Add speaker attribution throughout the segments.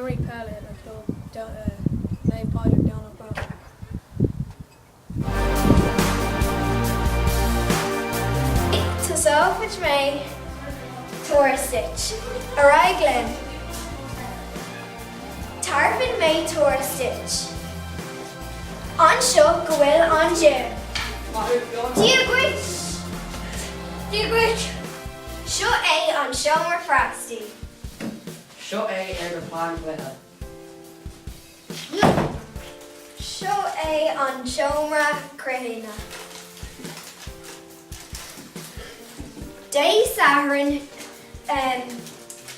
Speaker 1: Imrím peile le club Naomh Pádraig Domhnach Broc.
Speaker 2: Tosóidh mé turas duit. Ar aghaidh linn. Tabharfaidh mé turas duit. Anseo go bhfuil an gym. Dia dhuit! Dia dhuit! Seo é an seomra freastail.
Speaker 3: Seo é ar do phlean cluiche.
Speaker 2: Seo é an seomra cruinnithe. Dé Sathairn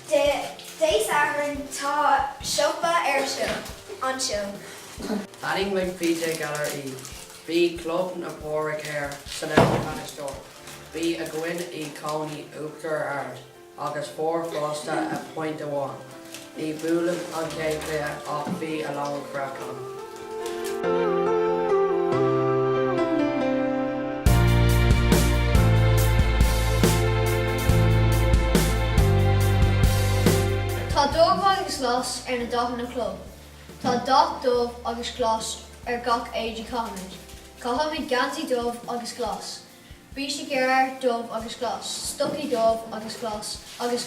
Speaker 2: Dé Sathairn tá siopa ar siúl anseo.
Speaker 3: D'ainmnigh PJ Gallagher í. Bhí Club na Páirce Thoir san bhainisteoir. Bhí againn i gcónaí Uachtar Ard agus fuair fosta a pointe amháin. Ní bualadh an chéad chluiche ach bhí a lán craic ann.
Speaker 4: Tá dubh agus glas ar na dathanna club. Tá dath dubh agus glas ar gach éadaí caithimid. Caithimid geansaí dubh agus glas, bríste gearr dubh agus glas, stocaí dubh agus glas agus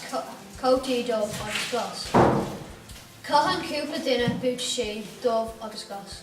Speaker 4: cótaí dubh agus glas. Caitheann cúpla duine buataisí dubh agus glas.